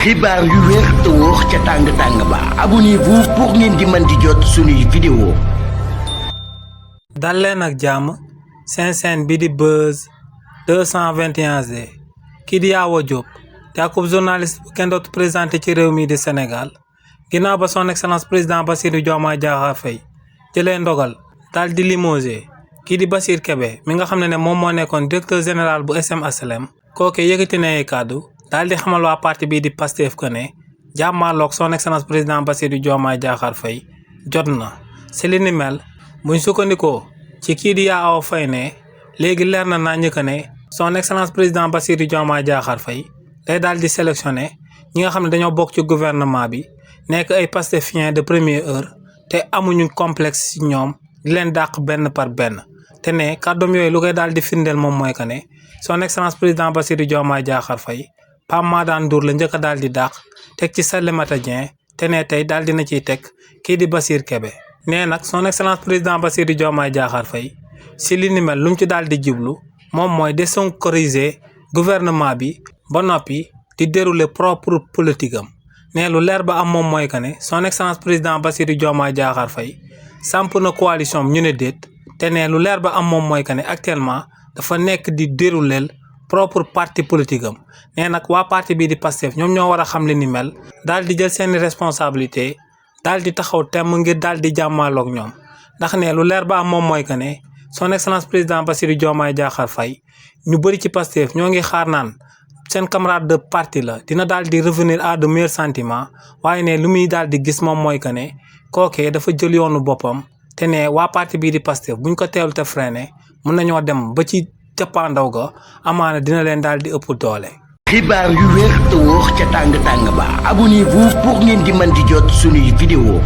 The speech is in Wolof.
xibaar yu wér te wóor ca tàng ba abonnez-vous pour ngeen di mën di jot suñuy vidéo. dal leen ak jàmm seen chaîne bi di Buzz 221G kii di Yawo Diop te akub journaliste bu kenn dootu présenté ci réew mi di Sénégal ginnaaw ba son excellence président Bassirou Diomaye Diakhar Faye jëlee ndogal daal di limogé kii di Bassirou Kébé mi nga xam ne moom moo nekkoon directeur général bu SM HLM kooke yëkkati na ay kàddu daal di xamal waa parti bii di Pastef que ne jàmmaarloog son excellence président Bassirou Diomaye Diakhar Faye jot na si li ni mel buñ sukkandikoo ci kii di Yawo Faye ne léegi leer na nañu que ne son excellence président Bassirou Diomaye Diakhar Faye day daal di sélectionné ñi nga xam ne dañoo bokk ci gouvernement bi nekk ay Pastefiens de première heure te amuñu complexe ci ñoom di leen dàq benn par benn te ne kàddoom yooyu lu koy daal di firndeel moom mooy que ne son excellence président Bassirou Diomaye Diakhar Faye Pape Madane Ndour la njëkk a daal di dàq teg ci Salimata Dieng te ne tey daal dina ciy teg kii di Bassirou Kébé nee nag son excellence président Bassirou Diomaye Diakhar Faye si li ni mel lu mu ci daal di jublu moom mooy désancoriser gouvernement bi ba noppi di dérouler propre politique am ne lu leer ba am moom mooy que ne son excellence président Bassirou Diomaye Diakhar Faye samp na coalition ñu ne déet te ne lu leer ba am moom mooy que ne actuellement dafa nekk di dérouler propre parti politique am nee nag waa parti bii di Pastef ñoom ñoo war a xam li ni mel daal di jël seeni responsabilité daal di taxaw temm ngir daal di jàmmaaloog ñoom ndax ne lu leer ba am moom mooy que ne son excellence président Bassirou Diomaye Diakhar Faye ñu bëri ci Pastef ñoo ngi xaar naan seen camarade de parti la dina daal di revenir à de meilleurs sentiments waaye ne lu muy daal di gis moom mooy que ne kookee dafa jël yoonu boppam te ne waa parti bii di Pastef buñ ko teelu te freiné mën nañoo dem ba ci cappaandaw ga amaana dina leen daal di ëpp doole. xibaar yu wér te wóor ca tàng ba abonnez-vous pour ngeen di mën di jot suñuy vidéo.